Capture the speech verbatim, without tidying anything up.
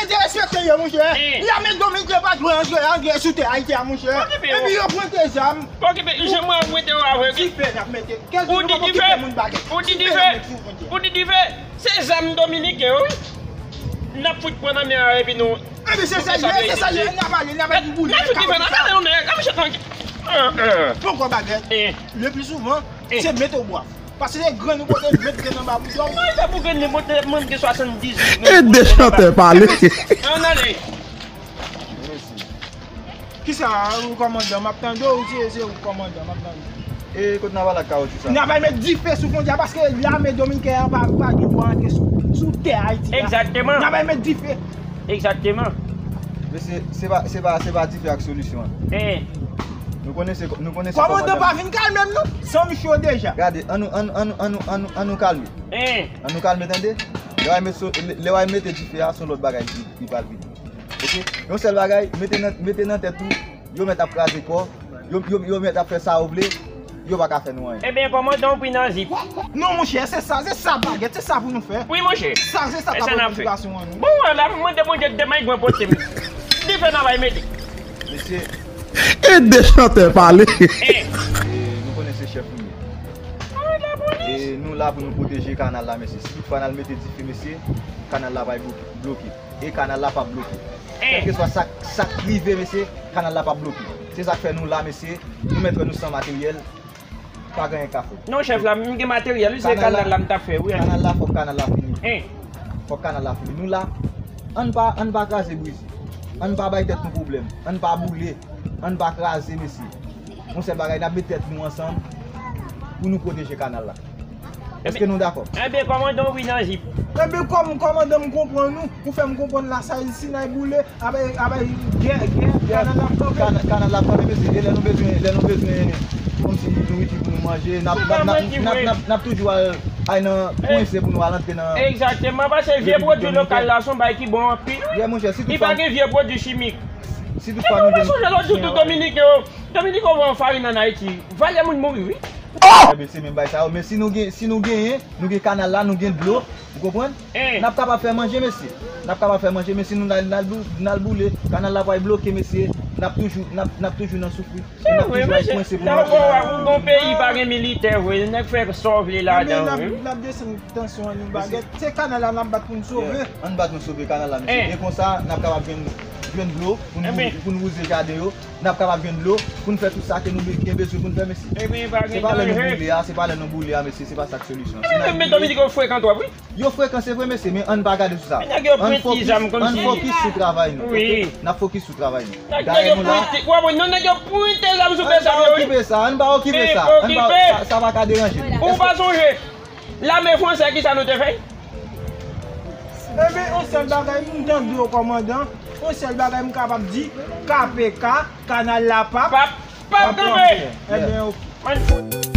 Derespekte yo, monchè. Lame domiken pa dwe antre, antre sou tè Ayiti a, monchè. Epi yo pran te zam. Okipe, jan mwen mete yo avè. Dife n ap mete. Kèl dife? Ou di dife? Ou di dife? Ou di dife? Se zam dominiken yo, wi. N ap fout pran nan men a epi nou. Epi se sa l ye, se sa l ye. N ap ale, n ap ale boule. N ap fout dife nan tèt nou, nèg. Kòm se trankil. Poko bagèt. Le pli souvan, se mete w bwa. Paske se grenn ou pote, met grenn anba bouda w. Mwen fè pou grenn li pote, mwen gen swasanndizuit. Ede chantè pale. Ann ale. Kisa ou kòmandan, m ap tande w, se, se ou kòmandan, m ap tande. E kote n a pale ak kawotchou sa? N a pral met dife sou fwontyè a paske lame dominikèn an pa, pa gen dwa antre sou, sou tè Ayiti a. Egzakteman. N a pral met dife. Egzakteman. Mesye, se pa, se pa, se pa dife ak solisyon an. Nou konnen se, nou konnen se kòmandan. Kòmandan pa vin kalme m non. San m cho deja. Gade, ann nou, ann, ann, ann, ann, ann nou kalme. Ann nou kalme, tande. Lè w ay met so-, lè, lè w ay mete dife a, se yon lòt bagay ki, ki pral vini. Oke? Yon sèl bagay, mete nan, mete nan tèt ou, yo mèt ap kraze kò, yo, yo, yo mèt ap fè sa yo vle, yo pa ka fè nou anyen. Ebyen, kòmandan, w pran nan zip. Non, monchè, se sa, se sa, bagèt, se sa pou nou fè. Wi, monchè. Sa, se sa k ap edikasyon an nou. Bon, wè, la, mwen mande Bondye de may gwen pote m. Dife n a bay mete. Mesye. Ede chantè pale. E nou konnen se chèf nou ye. E nou la pou nou pwoteje kanal la, mesye. Si toutfwa n al mete dife, mesye, kanal la pral bloke, bloke. E kanal la p ap bloke. Kèlkeswa sa, sa k rive, mesye, kanal la p ap bloke. Se sa k fè nou la, mesye. Nou mèt wè nou san materyèl. Pa gen anyen k ka fèt. Non, chèf la, m gen materyèl, wi, se kanal la m t ap fè, wi. Kanal la, fòk kanal la fini. Fòk kanal la fini. Nou la, ann pa, ann pa kraze brize. Ann pa bay tèt nou pwoblèm. Ann pa boule. Ann pa kraze, mesye. Yon sèl bagay, n ap met tèt nou ansanm pou nou pwoteje kanal la. Èske nou dakò? Ebyen, kòmandan, w pran nan zip. Ebyen, kòm kòmandan, m konprann ou. Ou fè m konprann lasal si n ay boule, apre, apre gè, gè, kanal la ap kanpe. Kanal la ap kanpe, mesye. E lè nou bezwen, lè nou bezwen, kòmsi nouriti pou nou manje, n ap, n ap, n ap, n ap, n ap toujou al, al nan kwense pou nou al antre nan. Egzakteman, paske vye pwodui lokal la se yon bagay ki bon anpil, wi. Li pa gen vye pwodui chimik. Si toutfwa nou jwenn. Mwen sonje lòt jou tou Dominiken yo. Dominiken yo voye yon farin ann Ayiti. Valè moun mouri, wi. Ebyen, se menm bagay sa yo. Men si nou gen, si nou genyen, nou gen kanal la, nou gen dlo, ou konprann? N ap kapab fè manje, mesye. N ap kapab fè manje, men si nou n al, n al bou-, n al boule, kanal la pral bloke, mesye. N ap toujou, n ap, n ap toujou nan soufri. E n ap toujou al kwense pou nou. Nan yon peyi pa gen militè vre, nèg fè sa w vle ladan, wi. N ap desann tansyon an, nou bagèt. Se kanal la n ap bat pou n sove. Ann bat nou sove kanal la, mesye. E konsa, n ap kapab jwenn, jwenn dlo pou n, pou n wouze jaden yo. N ap kapab jwenn dlo pou n fè tout sa ke nou be-, gen bezwen pou n fè, mesye. Se pa lè nou boule a, se pa lè nou boule a, mesye, se pa sa k solisyon an. Men Dominik yo frekan twòp, wi. Yo frekan, se vre, mesye, men ann pa gade sou sa. Ann fokis, ann fokis sou travay nou, oke? N ap fokis sou travay nou. Dayè nou la. Ann pa okipe sa, ann pa okipe sa. Ann pa, sa, sa pa ka deranje nou. Ou pa sonje, lame fransè, kisa nou te fè? Ebyen, yon sèl bagay, m tande w, kòmandan. Yon sèl bagay m kapab di, K P K, kanal la p ap, p ap kanpe. Ebyen, oke.